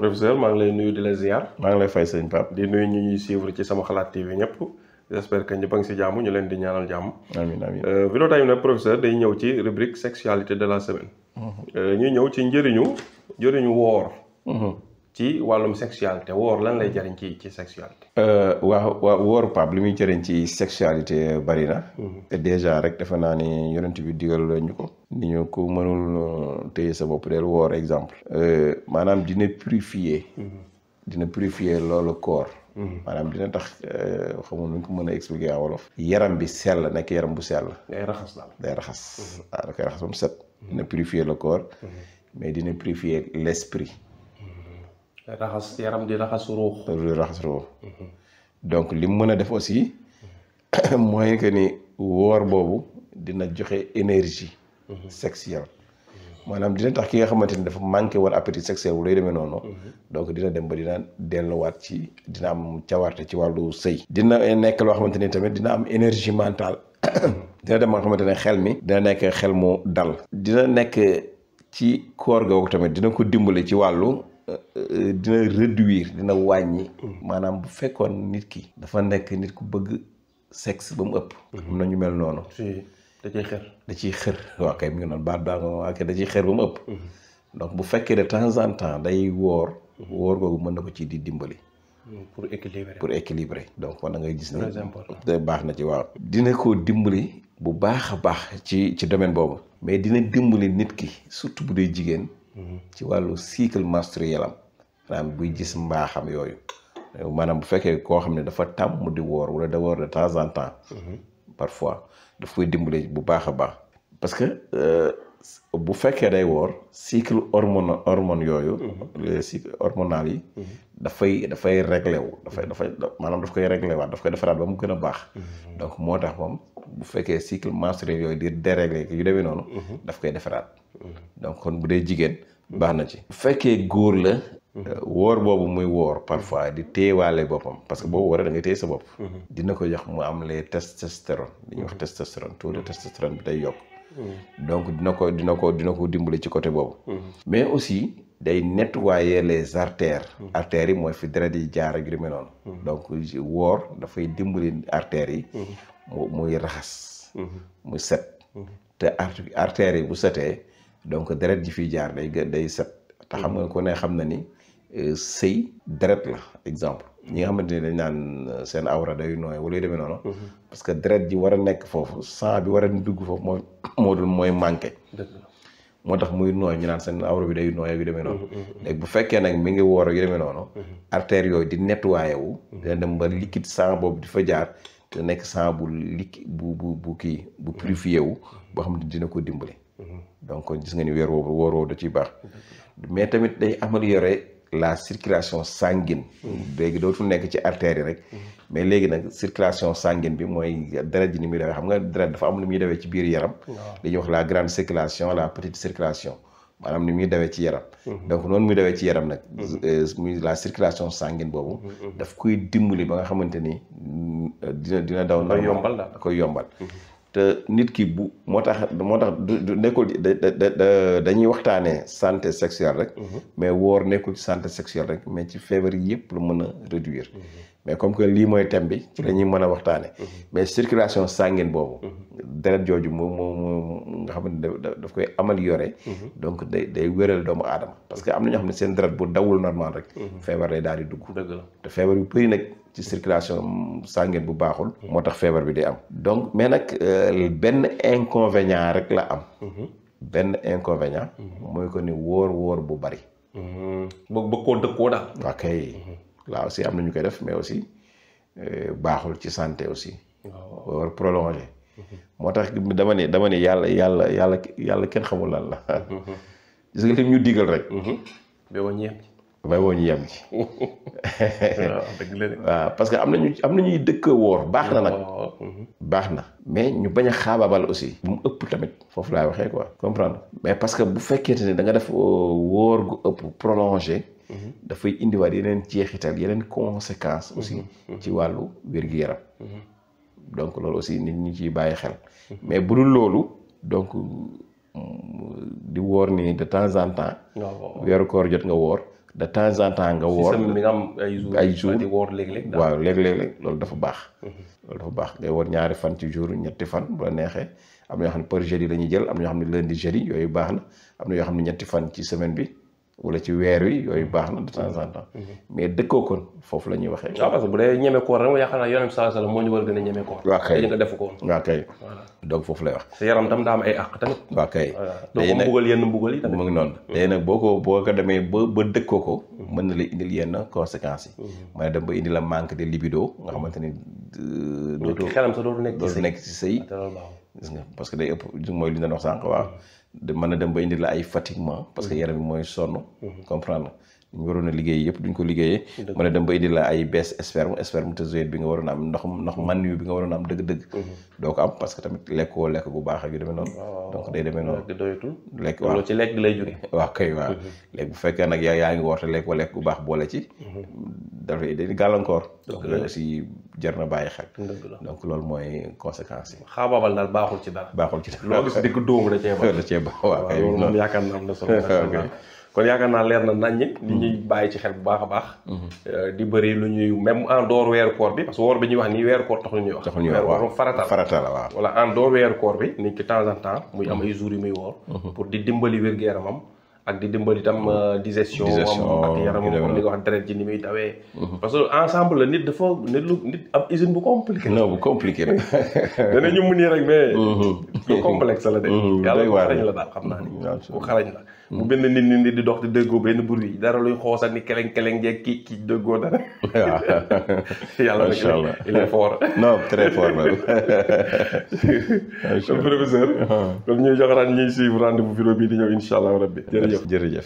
professeur maa ngi lay nuyu di la ziar. maa ngi lay fay sëñ Pape. di nuyu ñi ñuy suivre ci Sama Xalaat TV ñëpp j'espère que ñëpp a ngi si jàmm ñu leen di ñaanal jàmm. amiin amiin. vidéo tey nag professeur day ñëw ci rubrique sexualité de la semaine. ñuy ñëw ci njëriñu woor. ci wàllum sexualité woor lan lay jariñ ci sexualité. waaw woor Pape li muy jëriñ ci sexualité bari na. te déjà rek defe naa ni yonent bi digal ñu ko. ni ñu ko mënul téye sa bopp del woor exemple. maanaam dina purifier. dina purifier loolu koor. maanaam dina tax xamul nu ñu ko mën a expliquer en wolof. yaram bi sell nekk yaram bu sell. day raxas daal day raxas. waaw da koy raxas ba mu set. dina purifier le corps. mais dina purifier l'esprit. raxas yaram di raxas ruux. raxas ruux. donc li mu mën a def aussi mooy que ni woor boobu dina joxe énergie sexuelle. maanaam dina tax ki nga xamante ni dafa manqué woon appétit sexuel bu lay demee noonu. donc dina dem ba dina delluwaat ci dina am cawarte ci wàllu sëy. dina nekk loo xamante ni tamit dina am énergie mentale. dina dem ba nga xamante ne xel mi. dina nekk xel mu dal. dina nekk ci koor googu tamit dina ko dimbali ci wàllu. dina réduire dina wàññi. maanaam bu fekkoon nit ki. dafa nekk nit ku bëgg sexe ba mu ëpp. am na ñu mel noonu. da ciy xër. da ciy xër waaw kay mi ngi noonu baat baa nga waa kay da ciy xër ba mu ëpp. donc bu fekkee de temps en temps day woor. woor googu mën na ko ci di dimbali. pour équilibrer donc kon da ngay gis ni. très important baax na ci waaw. dina ko dimbali bu baax a baax ci domaine boobu. mais dina dimbali nit ki surtout bu dee jigéen. ci wàllu cycle menstruel am maanaam buy gis mbaaxam yooyu maanaam bu fekkee koo xam ne dafa tàmm di woor wala da woor de temps en temps parfois daf koy dimbali bu baax a baax parce que bu fekkee day woor cycle hormone yooyu cycle hormonal yi dafay réglé wu dafay maanaam daf koy réglé waat daf koy defaraat ba mu gën a baax donc moo tax moom bu fekkee cycle menstruel yooyu di déréglé yu demee noonu daf koy defaraat donc kon bu dee jigéen baax na ci bu fekkee góor la woor boobu muy woor parfois di téyewaale boppam parce que boobu waree da ngay téye sa bopp dina ko jox mu am les testostérone li ñuy wax testostérone taux de testostérone bi day yokk donc dina ko dimbali ci côté boobu mais aussi day nettoyer les artères artères yi mooy fi deret yi jaar ak yu demee noonu donc woor dafay dimbali artères yi muy raxas muy set te artères yi bu setee donc deret ji fiy jaar day set te xam nga ko ne xam na ni sëy deret la exemple ñi nga xamante ni dañ naan seen awra day nooy wala yu demee noonu parce que deret ji war a nekk foofu sang bi war a dugg foofu mooy manqué moo tax muy nooy ñu naan seen awra bi day nooy ak yu demee noonu léegi bu fekkee nag mi ngi woor yu demee noonu artères yooyu di nettoyé wu dina dem ba liquide sang boobu di fa jaar te nekk sang bu liquide bu kii bu purifié wu boo xam ne dina ko dimbali donc gis nga ni woor woowu da ciy baax mais tamit day améliorer la circulation sanguine léegi dootul nekk ci artères yi rek mais léegi nag circulation sanguine bi mooy deret ji ni muy dawee xam nga deret dafa am lu muy dawee ci biir yaram li ñuy wax la grande circulation la petite circulation maanaam ni muy dawee ci yaram donc noonu muy dawee ci yaram nag muy la circulation sanguine boobu daf koy dimbali ba nga xamante ni dina daw na da koy yombal te nit ki bu moo tax du nekkul dañuy waxtaanee santé sexuelle rek mais woor nekkul ci santé sexuelle rek mais ci feebar yi yëpp la mën a réduire mais comme que lii mooy thème bi ci la ñuy mën a waxtaane mais circulation sanguine boobu deret jooju moo nga xam ne daf koy améliorer donc day wéral doomu aadama parce que am na ñoo xam ne seen deret bu dawul normal rek feebar day daal di dugg te feebar yu bëri nag ci circulation sanguine bu baaxul moo tax feebar bi day am donc mais nag benn inconvénient rek la am benn inconvénient mooy ko ni wóor bu bari bëgg koo dëkkoo daal waa kay là aussi am na ñu koy def mais aussi baaxul ci santé aussi war prolongé moo tax dama ne yàlla kenn xamul lan la gis nga lim ñu digal rek bay woo ñu yem ci waaw parce que am na ñuy dëkk woor baax na nag baax na mais ñu bañ a xaabaabal aussi bu mu ëpp tamit foofu laay waxee quoi comprendre mais parce que bu fekkente ne da nga def woor gu ëpp prolongé dafay indiwaat yeneen jeexital yeneen conséquences aussi ci wàllu wér-gu-yaram donc loolu aussi nit ñi ciy bàyyi xel mais bu dul loolu donc di woor nii de temps en temps weeru koor jot nga woor de temps en temps nga woor. mi nga am ay jours di woor léeg-léeg. waaw léeg-léeg loolu dafa baax. loolu dafa baax ngay woor ñaari fan ci jour ñetti fan bu la neexee am na yoo xam ne par jeudi la ñuy jël am na yoo xam ne lundi jeudi yooyu baax na am na yoo xam ne ñetti fan ci semaine bi wala ci weer wi yooyu baax na de temps en temps. mais dëkkoo kon foofu la ñuy waxee. waaw parce que bu dee ñeme koor rek ma yaakaar naa Yonent bi sallallahu alayhi wasallam moo ñu war a gën a ñeme koor. waaw kay nga defu ko woon. waaw kay donc foofu lay wax. sa yaram tam daa am ay àq tamit. waaw kay. doo ko mbugal yenn mbugal yi tamit. mu ngi noonu. léegi nag boo ko demee ba dëkkoo ko. mën na la indil yenn conséquences yi. mën na dem ba indi la manque de libido nga xamante ni. dootul xelam sa dootul nekk ci sëy. gis nga parce que day ëpp mooy li ñu doon wax sànq waaw. mën na dem ba indi la ay fatiguement parce que yaram bi mooy sonn. comprendre ñu waroon a liggéey yëpp duñ ko liggéeyee. mën na dem ba indi la ay baisse spermatozoïde bi nga waroon a am ndox man yu bi nga waroon a am dëgg-dëgg. doo ko am parce que tamit lekkoo lekk gu baax ak yu demee noonu. donc day demee noonu. lekk waaw ci lekk gi lay jóge. waaw kay waaw. léegi bu fekkee nag yaa ngi woor te lekkoo lekk gu baax boole ci. dafay day gàllankoor. donc loolu aussi jar na bàyyi xel. donc loolu mooy conséquences yi. xaabaabal daal baaxul ci dara. baaxul ci dara loo gis digg dóomu da cee baax. da cee baax waaw kay loolu moom yaakaar naa am na solo. kon yaakaar naa leer na nañ ñi ñuy bàyyi ci xel bu baax a baax. di bëri lu ñuy même en dehors weeru koor bi parce que woor bi ñuy wax nii weeru koor taxul ñuy wax. waaw farata la waaw. wala en dehors weeru koor bi nit ki temps en temps muy am ay jours yu muy woor. pour di dimbali wér-gu-yaramam ak di dimbali itam digestion ak yaramam comme li nga wax deret ji ni muy dawee. parce que ensemble la nit dafa nit am usine bu compliqué. non bu compliqué rek. danañu mun nii rek mais. lu complexe la de. yàlla bu xarañ la daal xam naa ni. bu xarañ la. bu benn nit di dox di déggoo benn bruit dara luy xoosa ni keleng jeeg kii déggoo dara. waaw yàlla macha allah il est fort. non très fort même. kon professeur. kon ñuy jox ñuy suivre rendez-vous vidéo bii di ñëw incha allah rabbi jërëjëf.